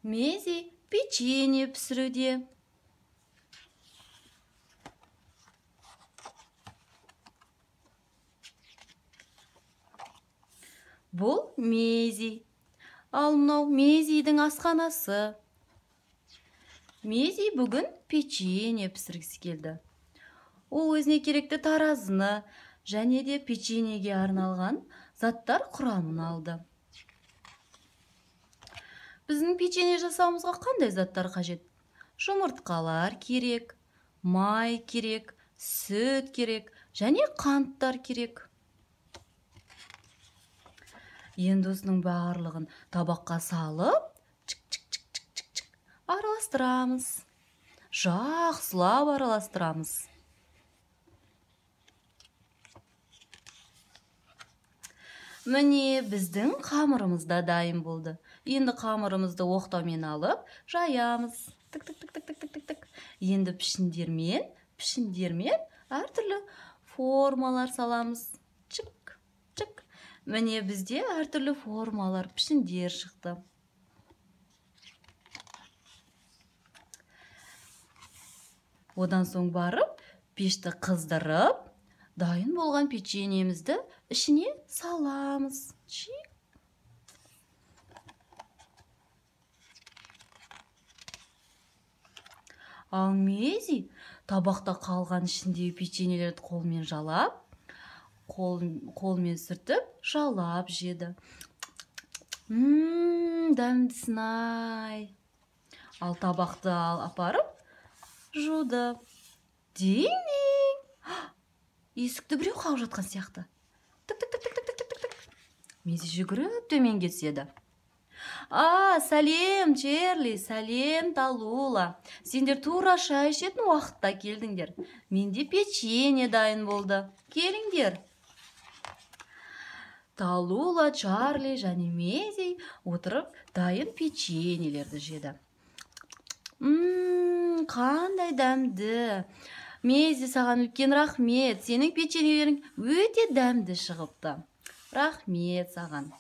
Мези печенье пісіруде. Бұл Мези. Ал мынау Мезидің асханасы. Мези бүгін печенье пісіргісі келді. Ол өзіне керекті таразыны және де печеньеге арналған заттар құрамын алды. Біздің печенье жасауымызға қандай заттар қажет? Жұмыртқалар керек, май керек, сүт керек және қанттар керек. Енді осының барлығын табаққа салып, чик-чик-чик-чик-чик араластырамыз. Жақсылап араластырамыз. Міне, біздің қамырымыз да дайын болды. Енді қамырымызды оқтаумен алып, жаямыз. Тік-тік-тік-тік-тік-тік-тік. Енді пішіндермен әртүрлі формалар саламыз. Чик, чик. Міне, бізде әртүрлі формалар, пішіндер шықты. Одан соң барып, пешті қыздырып, дайын болған печеньемізді ішіне саламыз. Чик. Ал Мези табақта қалған ішіндегі печеньелерді қолмен жалап, қолмен сүртіп, жалап жеді. Дәмдісін-ай. Ал табақты апарып жуды. Дing-дing. Есікті біреу қағып жатқан сияқты. Тік-тік-тік-тік-тік-тік-тік. Мези жүгіріп төменге түседі. А, сәлем, Чарли, сәлем, Талула. Сендер тура шай ішетін уақытта келдіңдер. Менде печенье дайын болды. Келіңдер. Талула, Чарли және Мези отырып дайын печеньелерді жеді. Қандай дәмді. Мези, саған үлкен рахмет. Сенің печеньелерің өте дәмді шығыпты. Рахмет саған.